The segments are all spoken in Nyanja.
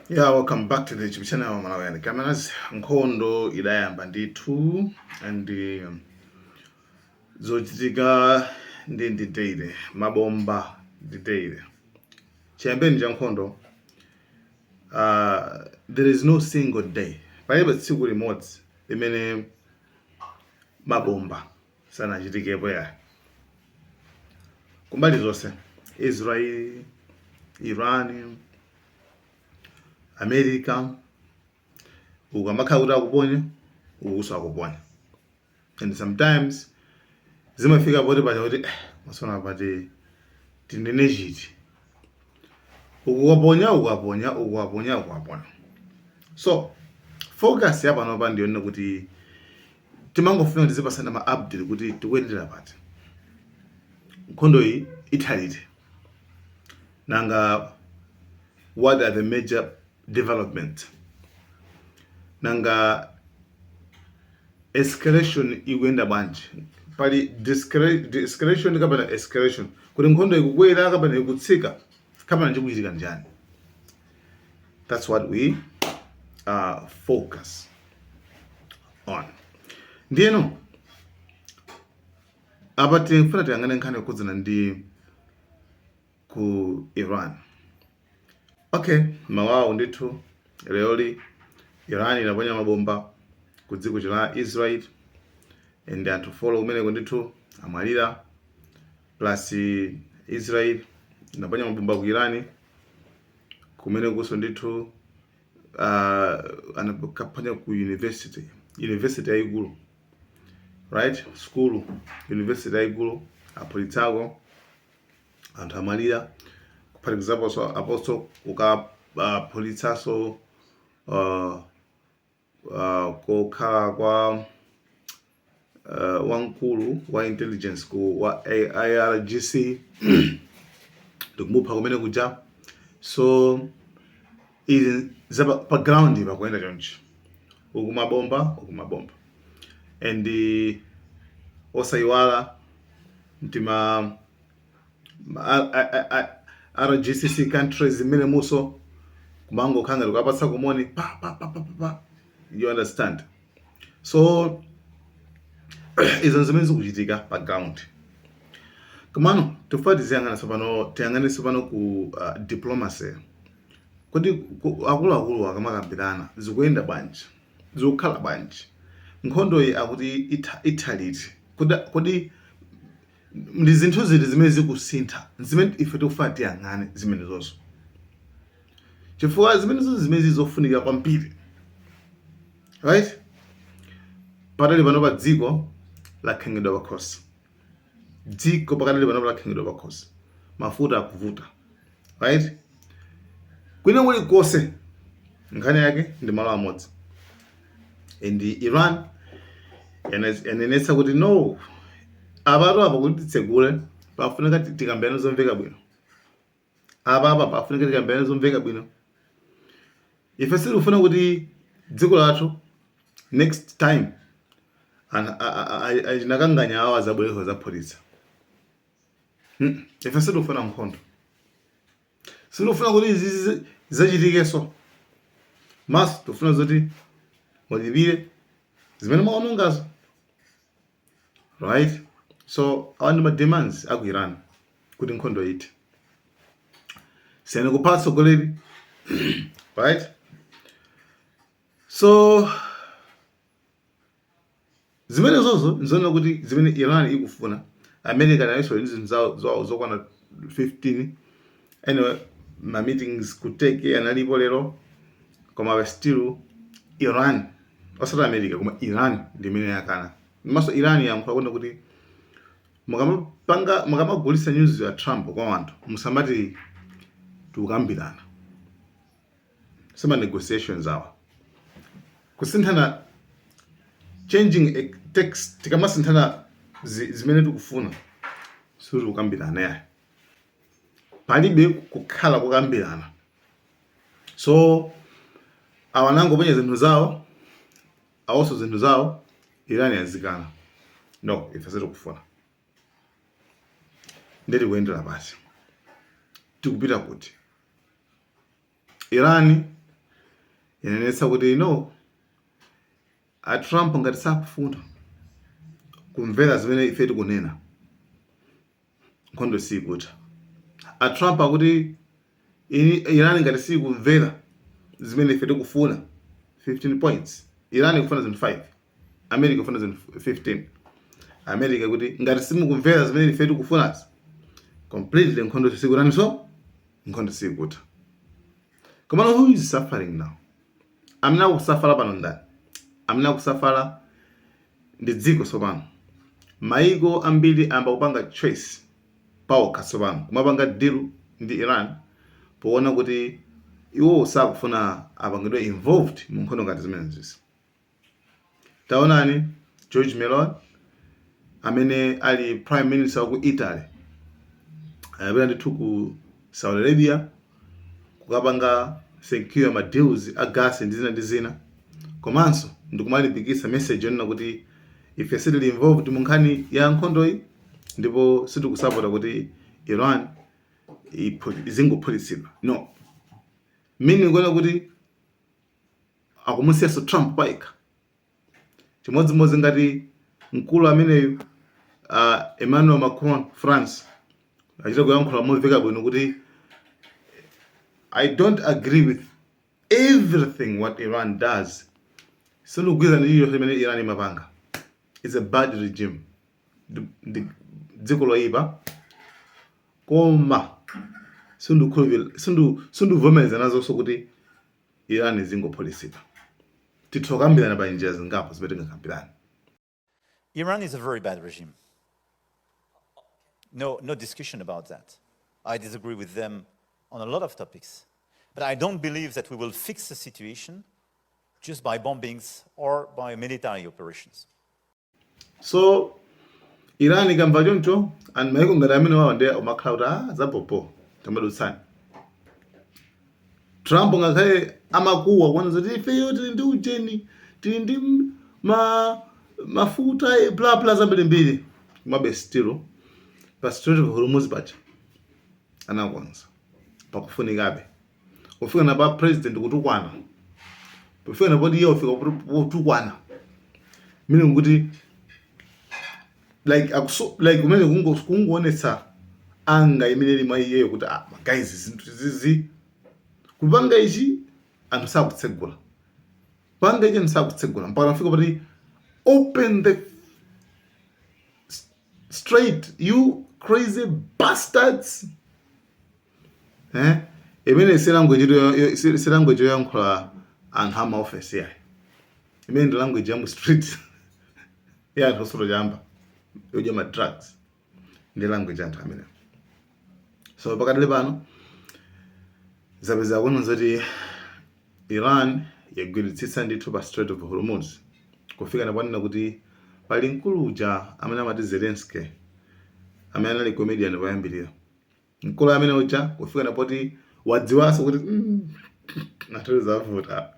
Yeah, welcome back to the YouTube channel Malawi Cameras. Nkhondo idayamba ndithu and zochitika ndi daily, mabomba ndi daily. Chiyambeni cha nkhondo, there is no single day, palibe tsiku limodzi limene mabomba sanachitikepo ya kumbali zonse, Israel, Iran, America. Ukamakhala kuti akuponya ukuso akuponya, and sometimes zimafika poti paja kuti masona pati tinene chiti, ukuwaponya, ukuwaponya, ukuwaponya, ukuwaponya. So focus yapanopa ndiyonena kuti timangofuna tizipasana ma update kuti tikuyendera pati, nkhondo iyi ithalite, nanga what are the major development, nanga escalation ikuyenda bwanji, pali de-escalation kapena escalation, kuti nkhondo ikukwera kapena ikutsika kapena chikuchitika njani. That's what we focus on. Ndiyeno apa tifuna tiyang'ane nkhani yokhudzana ndi ku Iran. Okay, mawawo ndithu leoli Iran inaponya mabomba ku dziko la Israel and anthu 4 kumeneko ndithu amwalira. Plus Israel inaponya mabomba ku Iran kumeneko ndithu, anakaponya ku university yayikulu, right, school, university yayikulu, aphulitsako, anthu amwalira. Kuphatikizaponso aponso kukaphulitsanso kokhala kwa wamkulu wa intelligence ku wa IRGC, ndikumupha kumene kuja. So izi za pa ground pakuyenda chonchi, uku mabomba, uku mabomba, and osayiwala mtima RGCC countries zimene muso kumangokhala ngati kukapatsa kumoni pa pa pa pa pa pa, you understand? So izo zimene zikuchitika pa ground. Komano tifuna tiziyang'ana tsopano, tiyang'ane tsopano ku diplomacy. Kodi akuluakulu akamakambirana zikuyenda bwanji, zikukhala bwanji? Nkhondo iyi akuti ithaliti? Kodi ndi zinthu ziti zimene zikusintha, zimene ife tikufuna tiyang'ane zimenezonso, chifukwa zimenezo zimene zizofunika kwambiri, right? Patali pano pa dziko lakhengedwa pakhosi, dziko pakatali pano lakhengedwa pakhosi, mafuta akuvuta, right? Kwina kulikonse nkhani yake ndi malo amodzi, and Iran yanenetsa kuti no, apatu apa kuti titsegule pafunika tikambirane zomveka bwino. Apa pafunika tikambirane zomveka bwino. Ife sitikufuna kuti dziko lathu next time achinakanganya awo azabwereko zaphulitsa. Ife sitikufuna nkhondo, sitikufuna kuti izi zachitikenso maso, tikufuna zoti mulipire zimene mwaonongazo, right? So awa ndi ma demands aku Iran kuti nkhondo iti siyani kupha atsogoleri, right? So zimene zozo nzoona kuti zimene Iran ikufuna, America nayonso ndi zinthu zawo zokwana 15. Anyway, ma meetings ku Turkey analipo lero, koma still Iran, osati America, koma Iran ndi imene yakana. Maso Iran yankhula kuona kuti mukamapanga, mukamagulitsa news ya Trump kwa anthu, musamati tikukambirana, sima negotiations awa kusinthana, changing a text, tikamasinthana zimene tikufuna sitikukambirana yayi, palibe kukhala kukambirana. So awa nangoponya zinthu zawo, awonso zinthu zawo, Iran yazikana, no, ife sitikufuna. Ndeti kuyendera pasi, tikupita kuti Iran Yanenetsa kuti no, a Trump ngati sakufuna kumvera zimene ife tikunena, nkhondo sikutha. A Trump akuti Iran ngati sikumvera zimene ife tikufuna, 15 points, Iran ikufuna zinthu 5, America ikufuna zinthu 15. America kuti ngati simukumvera zimene ife tikufunazi completely, nkhondo sikutaniso, nkhondo sikutha. Komano who is suffering now? Amene akusafala pano ndani? Amene akusafala ndi dziko. Tsopano maiko ambiri ayamba kupanga choice paokha tsopano kumapanga deal ndi Iran, poona kuti iwo sakufuna apangidwe involved mu nkhondo ngati zimenezi. Taonani George Meloni amene ali prime minister wa ku Italy, anapita ndithu ku Saudi Arabia kukapanga secure ma deals a gas ndi zina ndi zina, komanso ndikumalimbikitsa message yonena kuti ife sitili involved mu nkhani ya nkhondoyi ndipo sitikusapota kuti Iran izingophulitsidwa, no, meaning kuona kuti akumusiyanso Trump payekha. Chimodzimodzi ngati mkulu ameneyu Emmanuel Macron, France, achita kuyankhula momveka bwino kuti I don't agree with everything what Iran does, sindikugwirizana ndi chilichonse chimene Iran imapanga, it's a bad regime, ndi dziko loyipa, koma sindikhulupirira, sindivomereza nazonso kuti Iran izingophulitsidwa. Titha kukambirana pa njira zingapo zimene tingakambirane. Iran is a very bad regime. No, no discussion about that. I disagree with them on a lot of topics. But I don't believe that we will fix the situation just by bombings or by military operations. So Iran ikamva choncho and maiko ngati amene wawa, ndiye umakhala kuti ah, zapopo tamadutsani. Trump ngakhale amakuwa kuona zoti ifeyo tili ndi ujeni, tili ndi mafuta, bla bla, zambirimbiri, komabe still pa Strait of Hormuz paja anakonza pakufunikabe kufika na pa president kutukwana, kufika na poti iye wafika potukwana, meaning kuti like akuso like kumene kungoonetsa anga imene ili mwa iyeyo kuti ah, guys, zinthu zizi kupanga ichi anthu sakutsegula, panga ichi anthu sakutsegula, mpaka nafika poti open the strait, you crazy bastards, eh? Imene si language si language yoyankhula anthu ama office yayi. Imene ndi language ya mu street ya anthu osuta chamba, yodya ma drugs, ndi language ya anthu amene. So pakadali pano zapeza kuno zoti Iran yagwiritsitsa ndithu pa Strait of Hormuz, kufika naponena kuti pali mkulu uja amene amati Zelensky, amene anali comedian poyambirira, mkulu amene uja kufika napoti wadziwanso kuti nathu zavuta.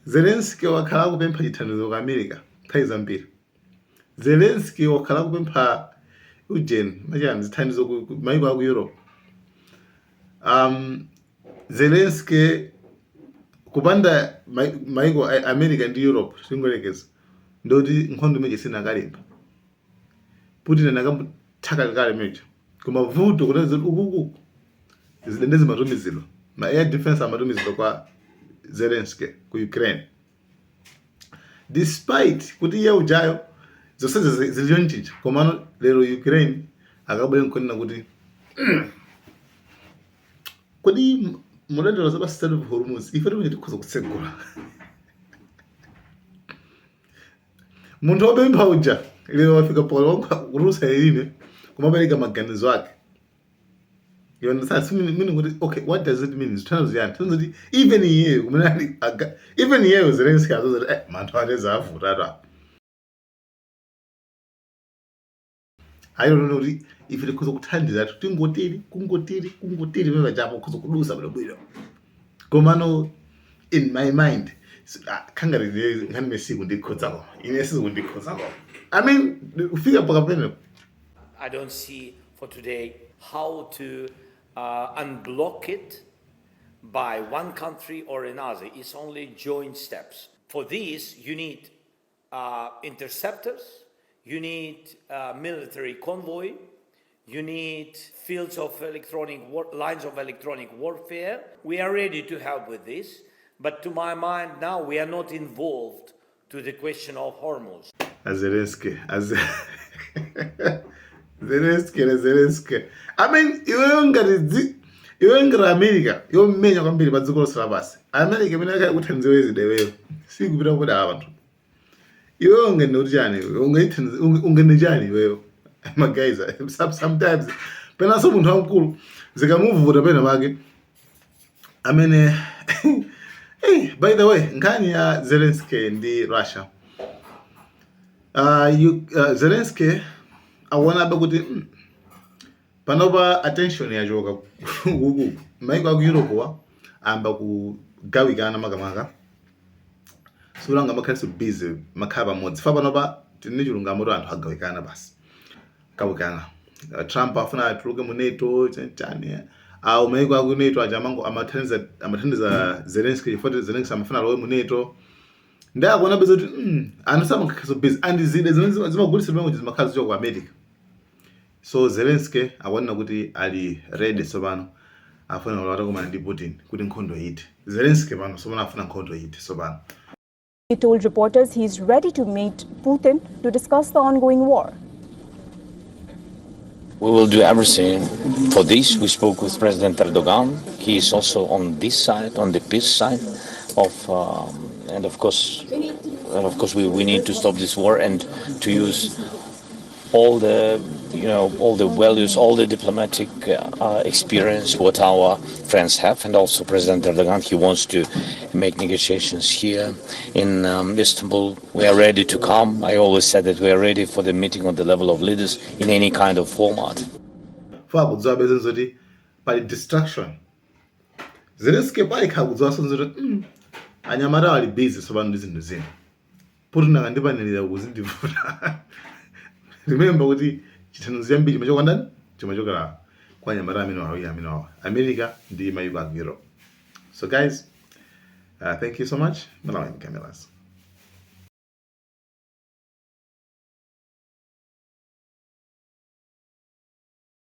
Zelensky wakhala akupempha chithandizo ku America nthawi zambiri. Zelensky wakhala akupempha ujeni machani zithandizo ku maiko aku Europe. Zelensky kupanda maiko America ndi Europe, tingolekeza, ndoti nkhondo imene sinakalimba, Putin anakamutha kale meja. Koma vuto kunena kuti ukuku zidende zimatumizidwa, ma air defense amatumizidwa kwa Zelensky ku Ukraine, despite kuti iye ujayo zonse zili chonchicha. Komano lero Ukraine akabwera nkunena kuti kodi mulandira za pa Strait of Hormuz, ife timene tikhoza kutsegula. Munthu wopempha uja lero wafika kutulutsa lilime kumapereka maganizo ake. You understand? So meaning kuti okay, what does it mean? Zithandizo ziyani? Zithandizo kuti even iyeyo kumene ali even iyeyo Zelensky azoza kuti manthu ateza avuta atu apa. I don't know kuti ife tikhoza kuthandiza tingoteri, kungoteri, kungoteri pamene pajapo kukhoza kudusa bwinobwino. Komano in my mind khangati nkhani imene sikundikhudza, koma ine sizikundikhudza, koma I mean, kufika mpaka pamenepo. I don't see for today how to unblock it. by one country or another. It's only joint steps. For this, you need interceptors, you need military convoy, you need fields of electronic war, lines of electronic warfare. We are ready to help with this, but to my mind, now we are not involved to the question of Hormuz. A Zelensky, a Zelensky na Zelensky. I mean, iweyo ngati iweyo ngati America yomenya kwambiri pa dziko lonse lapansi. America imene akakuthandiza zida, iweyo sikupita kuda anthu. Iweyo ungene kuti chani? Ungaithandiza ungene chani iweyo? Ma guys, sometimes penanso munthu wamkulu zikamuvuta pena pake amene. Hey, by the way, nkhani ya Zelensky ndi Russia, Zelensky akuonabe kuti panopa attention yachoka kuku maiko aku Europe wa amba kugawikana, makamaka sulanga makhalenso busy makhala pamodzi. Fa panopa tini chilungamo to anthu agawikana basi, gawikana. Trump afuna atuluke mu NATO chani, awo maiko aku NATO aja amango amathandiza Zelensky chifukwa Zelensky amafuna alowe mu NATO. Ndi akuona beza kuti anthu samakhalenso busy and zida zimene zimagulitsidwa kuti zimakhala zichoka ku America. So Zelensky akuonena kuti ali ready tsopano, afuna kuti atakumana ndi Putin kuti nkhondo ite. Zelensky pano tsopano afuna nkhondo ite tsopano. He told reporters he's ready to meet Putin to discuss the ongoing war. We will do everything for this. We spoke with President Erdogan. He is also on this side, on the peace side of, and of course, we need to stop this war and to use all the values, all the diplomatic experience what our friends have, and also President Erdogan. He wants to make negotiations here in Istanbul. We are ready to come. I always said that we are ready for the meeting on the level of leaders in any kind of format. Fa akudziwa beza zoti pali distraction. Zelensky payekha akudziwanso zoti anyamata ali busy tsopano ndi zinthu zina, Putin akandipanirira kuzindivuta. Remember kuti chithandizo chambiri chimachoka ndani? Chimachokera kwa anyamata amene awiri amene awa, America ndi mayiko aku Europe. So guys, thank you so much. Malawi Cameras.